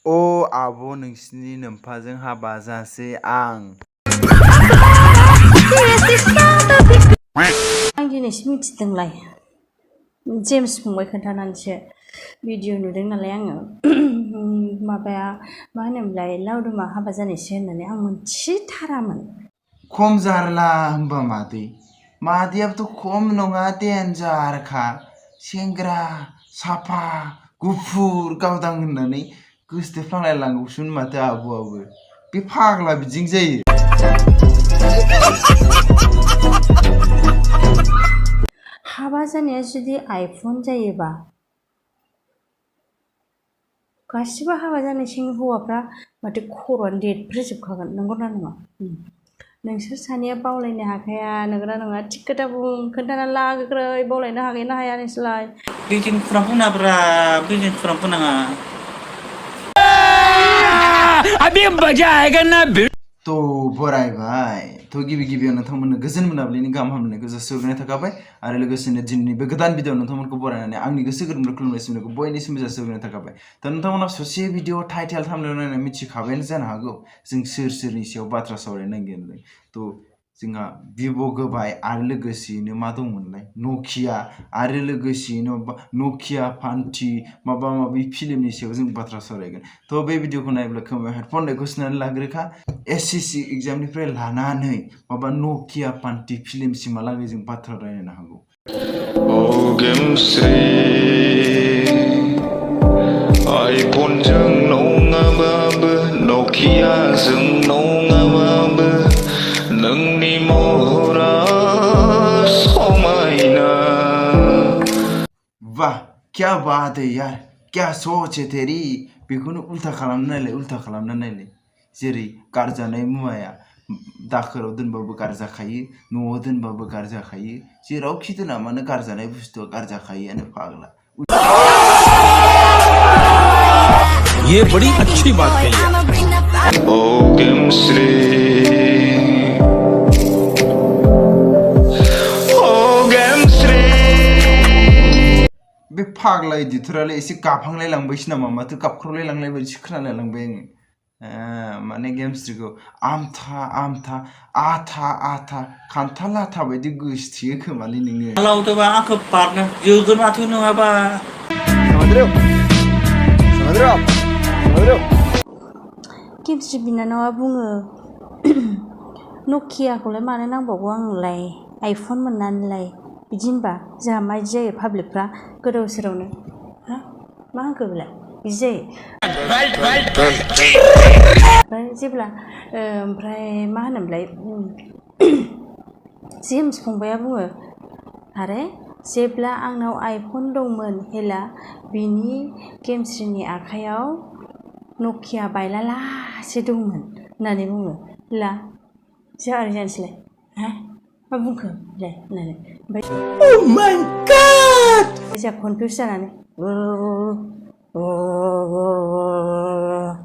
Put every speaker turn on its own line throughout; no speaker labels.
आब' नोंसिनि नोम्फाजों हाबा जासै आं
दिनैसो मिथिदोंलाय जेम्स फंबाय खोन्थानानैसो भिडिअ नुदों नालाय आङो माबाया मा होनोमोनलाय लावदुमा हाबा जानायसो होननानै आं मोनथिथारामोन।
खम जारला होमबा मादैयाबोथ' खम नङा देन्जारखा सेंग्रा साफा गुफुर गावदां होननानै गोसोथोफ्लांलायलांगौसोमोन माथो आब'आबो बे फाग्ला बिदिनो जायो।
हाबा जानाया जुदि आइफन जायोबा गासिबो हाबा जानाय हौवाफ्रा माथो खर'आनो देरफ्रोजोबखागोन नंगौना नङा? नोंसोर सानैया बावलायनो हाखाया नंगौना नङा? थिग खोथा बुं खोन्थाना ला गोख्रै बावलायनो हागोन ना हाया नोंसोरलाय?
बिल्डिं फुरांफोनाब्रा बिल्डिं फुरांफोनाङा अभी मजा आएगा ना
तो बरायबाय तो गिबियाव नोंथांमोननो गोजोन मोनाबिलिनि गाहाम हामलायनायखौ जासिहरनाय थाखाबाय आरो लोगोसेनो दिनैनि बे गोदान भिडिअ नोंथांमोनखौ बरायनानै आंनि गोसो गोरबोनिफ्राय खुलुमनाय सिबिनायखौ बयनिसिमबो जासिहरनाय थाखाबाय। दा नोंथांमोना ससे भिडिअ टाइटेल थाम्बनेल नायनानै मिथिखाबायानो जानो हागौ जों सोरनि सायाव बाथ्रा सावरायनो नागिरदों। तो जोंहा भिभ' गोबाय आरो लोगोसेयैनो मा दंमोनलाय नकिया आरो लोगोसेयैनो नकिया फान्थि माबा माबि फिल्मनि सायाव जों बाथ्रा सावरायगोन। तो बे भिडिअखौ नायोब्ला खोमायाव हेडफन लाइखौ सोनानै लाग्रोखा एसएससि एग्जामनिफ्राय लानानै माबा नकिया फान्थि फिल्मसिमहालागै जों बाथ्रा रायलायनो हागौ।
गेमस्रि आइफनजों नङाबाबो नकियाजों नङाबाबो नोंनि महरा समायना।
वाह क्या बात है यार क्या सोच है तेरी बेखौनो उल्था खालामना नायलाय जेरै गारजानाय मुवाया दाखोराव दोनबाबो गारजाखायो न'आव दोनबाबो गारजाखायो जेरावखि दोना मानो गारजानाय बुस्थुआ गारजाखायोआनो फाग्ला।
ये बड़ी अच्छी बात कही है।
ओ गेमस्रि
बे फाग्ला एडिटरालाय एसे गाबहांलायलांबायसो नामा माथो गाबख्रावलायलांनाय बायदिसो खोनालायलांबाय आङो। माने गेमस्रिखौ आमथा आथा खान्थाल आथा बायदि गोसोथोयो खोमालै नोङो।
लावदोबा आंखौ बारनो जोगोन माथो नङाबा।
गेमस्रि बिनानावा बुङो नकियाखौलाय मानो नांबावगौ आंनोलाय आइफन मोननानैलाय बिदि होनबा जोंहा माबायदि जायो पाब्लिकफ्रा गोदाव सोरावनो हा मा होनखो बेलाय बिदि जायो। ओमफ्राय जेब्ला ओमफ्राय मा होनोमोनलाय जेम्स फंबाया बुङो आरे जेब्ला आंनाव आइफन दंमोन हेला बिनि गेमस्रिनि आखायाव नकिया बायलालासे दंमोन होननानै बुङो ला जोंहा ओरै जानोसैलाय हा मा बुंखो लाय होननानै ओमफ्राय जोंहा कनफिउस जानानै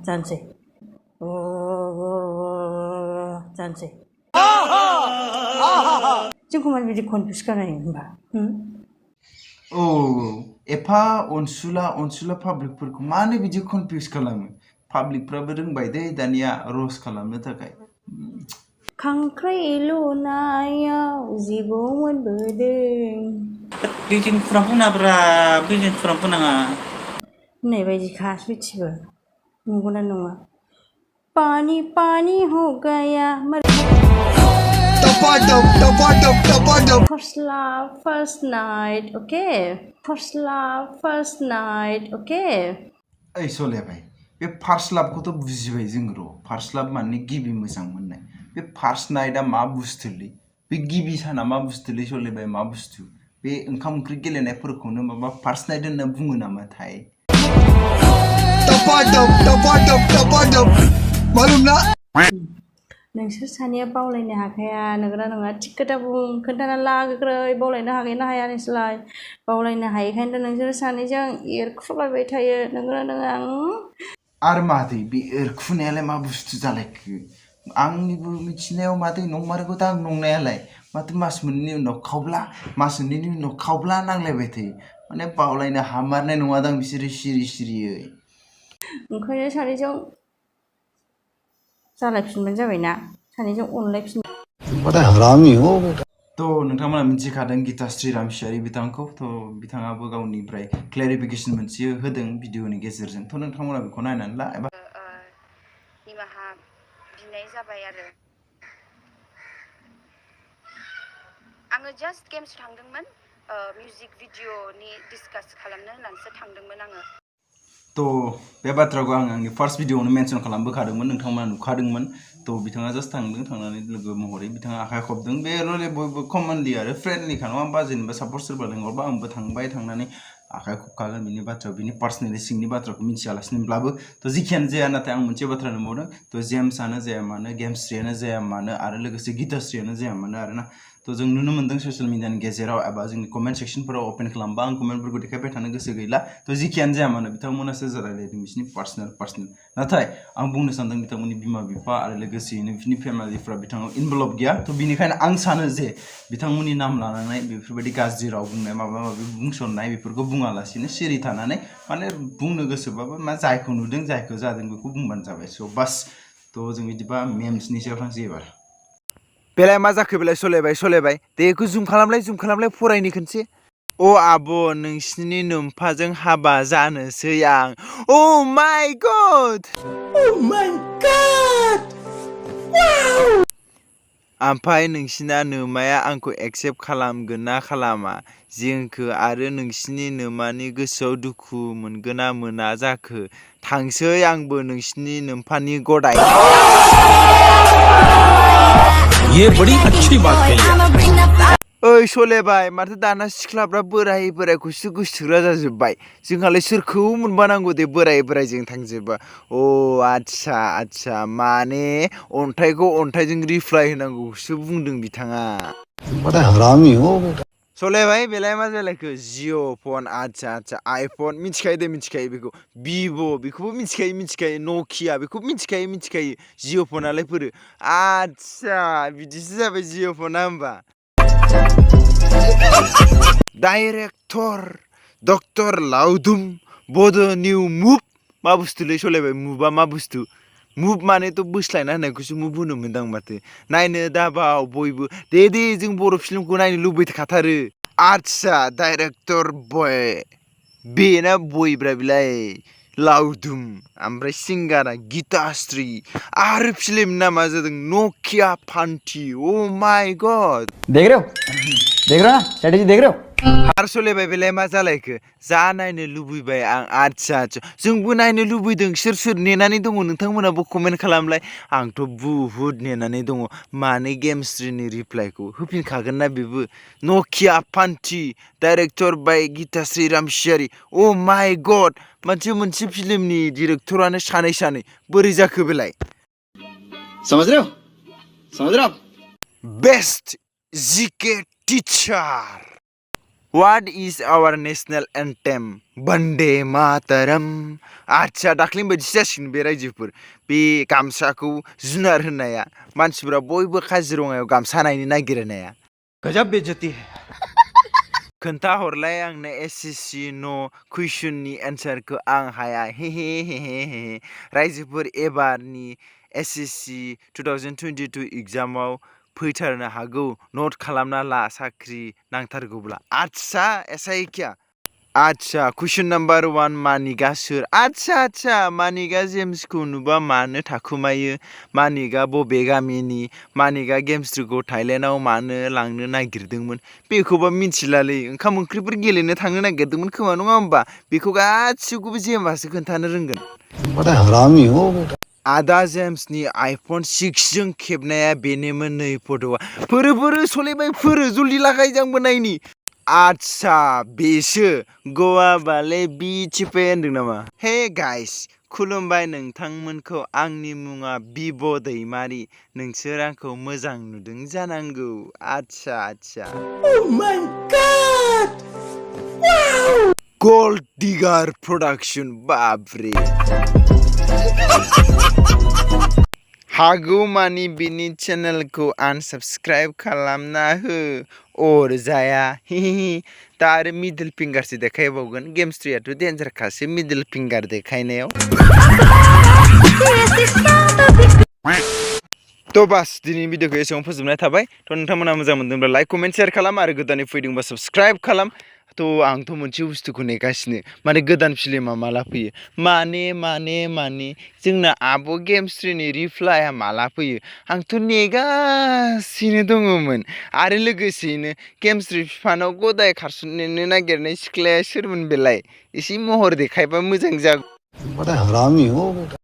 जानोसै जोंखौ मानो बिदि कनफिउस खालामो होनबा?
एफा अनसुला पाब्लिकफोरखौ मानो बिदि कनफिउस खालामो? पाब्लिकफ्राबो रोंबाय दे दानिया रस खालामनो थाखाय।
खांख्राइ एल'नायाव जिबौ मोनबोदों
बिल्डिं फुरांफोनाब्रा बिल्डिं फुरांफोनाङा
होननाय बायदिखा सयथिबो नंगौना नङा? पानी हो गया First love, first night, okay? First love, first night, okay?
ओइ सले भाई बे फार्स्ट लाभखौथ' बुजिबाय जों र' फार्स्ट लाभ माने गिबि मोजां मोननाय बे फार्स्ट नाइटआ मा बुस्थुलै बे गिबि साना मा बुस्थुलै सले भाई मा बुस्थु बे ओंखाम ओंख्रि गेलेनायफोरखौनो माबा फार्स्ट नाइट होनना बुङो नामाथाय?
नोंसोर सानैया बावलायनो हाखाया नंगौना नङा? थिग खोथा बुं खोन्थाना ला गोख्रै बावलायनो हागोन ना हाया नोंसोरलाय? बावलायनो हायैखायनोथ' नोंसोर सानैजों एरख्रुलायबाय थायो नंगौना नङा?
आरो मादै बे एरखुनायालाय मा बुस्थु जालायखो? आंनिबो मिथिनायाव मादै नंमारगौ दां नंनायालाय माथो मास मोननैनि उनाव खावब्ला नांलायबाय थायो माने बावलायनो हामारनाय नङादां बिसोरो सिरियै
ओंखायनो सानैजों जालायफिनबानो जाबायना सानैजों अनलायफिन
बड़ा हरामी हो बेटा
तो नोंथांमोना मिथिखादों गीताश्री रामसियारि बिथांखौ तो बिथाङाबो गावनिफ्राय क्लेरिफिकेसन मोनसे होदों भिडिअनि गेजेरजों तो नोंथांमोना बेखौ नायनानै ला एबा
निमाहा बिनाय जाबाय आरो आङो जास्ट गेम्स थांदोंमोन मिउजिक भिडिअनि डिसकास खालामनो होननानैसो थांदोंमोन आङो
तो बे बाथ्राखौ आं आंनि फार्स्ट भिडिअआवनो मेनसन खालामबोखादोंमोन नोंथांमोना नुखादोंमोन तो बिथाङा जास्ट थांदों थांनानै लोगो महरै बिथाङा आखाइ खबदों बे रले बयबो कमनलि आरो फ्रेन्डलिखा नङा होमबा जेनेबा साप'ज सोरबा लेंहरबा आंबो थांबाय थांनानै आखाइ खबखागोन बिनि बाथ्रायाव बिनि पार्सनेलि सिंनि बाथ्राखौ मिथियालासिनोब्लाबो तो जिखियानो जाया नाथाय आं मोनसे बाथ्रा नुबावदों तो जेम्सआनो जाया मानो गेमस्रियानो जाया मानो आरो लोगोसे गीताश्रीयानो जाया मानो आरोना तो जों नुनो मोन्दों ससियेल मिडियानि गेजेराव एबा जोंनि कमेन्ट सेक्सनफोराव अपेन खालामबा आं कमेन्टफोरखौ देखायबाय थानो गोसो गैला तो जिखियानो जाया मानो बिथांमोनासो रायलायदों बिसोरनि पार्सनेल नाथाय आं बुंनो सानदों बिथांमोननि बिमा बिफा आरो लोगोसेयैनो बिसोरनि फेमिलिफ्रा बिथाङाव इनभल्भ गैया तो बिनिखायनो आं सानो जे बिथांमोननि नाम लानानै बेफोरबायदि गाज्रि राव बुंनाय माबा माबि बुंसननाय बेफोरखौ बुङालासिनो सिरि थानानै माने बुंनो गोसोबाबो मा जायखौ नुदों जायखौ जादों बेखौ बुंबानो जाबाय स' बास तो जों बिदिबा मेम्सनि सायाव थांसै एबार बेलाय मा जाखो बेलाय सलायबाय बेखौ जुम खालामलाय फरायनि खनसे अ आब' नोंसिनि नोम्फाजों हाबा जानोसै आं अ माय गड ओमफ्राय नोंसिना नोमाया आंखौ एक्सेप्ट खालामगोन ना खालामा जोंखो आरो नोंसिनि नोमानि गोसोआव दुखु मोनगोन ना मोना जाखो थांसै आंबो नोंसिनि नोम्फानि गदाय
ये बड़ी अच्छी बात कही है
ओइ सलेबाय माथो दाना सिख्लाफ्रा बोरायखौसो गोसोथोग्रा जाजोब्बाय जोंहालाय सोरखौ मोनबानांगौ दे बोरायजों थांजोबा अ आच्छा माने अन्थाइखौ अन्थाइजों रिप्लाय होनांगौसो बुंदों बिथाङा
बड़ा हरामी हो बेटा
सलायबाय बेलाय मा जालायखो जिअ' फन आच्छा आइफन मिथिखायो बेखौ भिभ' बेखौबो मिथिखायो नकिया बेखौबो मिथिखायो जिअ' फनालाय फोरो आच्छा बिदिसो जाबाय जिअ' फना होमबा डाइरेक्टर डक्टर लाउदुम बड' निउ मुभ मा बुस्थुलै सलायबाय मुभा मा बुस्थु मुभ मानेथ' बोस्लायना होनायखौसो मुभ होनो मोनदां माथो नायनो दाबाव बयबो दे जों बर' फिल्मखौ नायनो लुबैखाथारो आच्छा डाइरेक्टर बय बेना बयब्रा बिलाय लाउदुम ओमफ्राय सिंगारा गीताश्री आरो फिल्म नामा जादों नकिया फान्थि अ माय गड
देख रहे हो ना स्ट्रेटेजी देख रहे हो
आरो सलायबाय बेलाय मा जालायखो जा नायनो लुबैबाय आं आच्छा जोंबो नायनो लुबैदों सोर नेनानै दङ नोंथांमोनाबो कमेन्ट खालामलाय आंथ' बुहुद नेनानै दङ माने गेमस्रिनि रिप्लाइखौ होफिनखागोन ना बेबो नकिया फान्थि director bye Geetashree Ramsiyari a my गड मोनसे फिल्मनि डिरेक्टरानो सानै बोरै जाखो बेलाय
समझ रहे हो
best GK teacher What is our national anthem? Bande Mataram. आच्छा दाख्लैनि बायदिसो जासिगोन बे रायजोफोर बे गामसाखौ जुनार होननाया मानसिफोरा बयबो काजिरङायाव गामसा नायनो नागिरनाया गजब बेइज्जती है खोन्थाहरलाय आंनो एसएससि न' कुइसननि एन्सारखौ आं हाया हे रायजोफोर एबारनि एसएससि 2022 एग्जामाव फैथारनो हागौ नट खालामना ला साख्रि नांथारगौब्ला आच्छा ऐसा ही क्या आच्छा कुइसन नाम्बार 1 मानिगा सोर आच्छा मानिगा जेम्सखौ नुबा मानो थाखुमायो मानिगा बबे गामिनि मानिगा गेमस्रिखौ थाइलेण्डआव मानो लांनो नागिरदोंमोन बेखौबा मिथिलालै ओंखाम ओंख्रिफोर गेलेनो थांनो नागिरदोंमोन खोमा नङा होमबा बेखौ गासिखौबो जेम्सआसो खोन्थानो रोंगोन
बड़ा हरामी हो बेटा
आदा जेम्सनि आइफन 6 जों खेबनाया बेनोमोन नै फट'आ फोरो सलायबाय फोरो जल्दि लागाय जांबो नायनि आच्छा बेसो गवा बाले बिचिपे होनदों नामा हे गाइस खुलुमबाय नोंथांमोनखौ आंनि मुङा बिब' दैमारि नोंसोर आंखौ मोजां नुदों जानांगौ आच्छा oh my god गोल्ड डिगार प्रडाक्शन बाबरे हागौमानि बिनि चेनेलखौ आनसाबस्क्राइब खालामना हो अरजाया दा आरो मिडल फिंगारसो देखायबावगोन गेमस्ट्रियाथ' डेन्जारखासो मिडल फिंगार देखायनायाव थ' बास दिनैनि भिडिअखौ एसेबां फोजोबनाय थाबाय थ' नोंथांमोना मोजां मोनदोंब्ला लाइक कमेन्ट शेयार खालाम आरो गोदानै फैदोंबा साबस्क्राइब खालाम थ' आंथ' मोनसे बुस्थुखौ नेगासिनो माने गोदान फिल्मा माला फैयो माने जोंना आब' गेमस्ट्रिनि रिप्लाइआ माला फैयो आंथ' नेगासिनो दङमोन आरो लोगोसेयैनो गेमस्ट्रि बिफानाव गदाय खारसननो नागिरनाय सिख्लाया सोरमोन बेलाय एसे महर देखायबा मोजां जागौ
बड़ा हरामी हो बेटा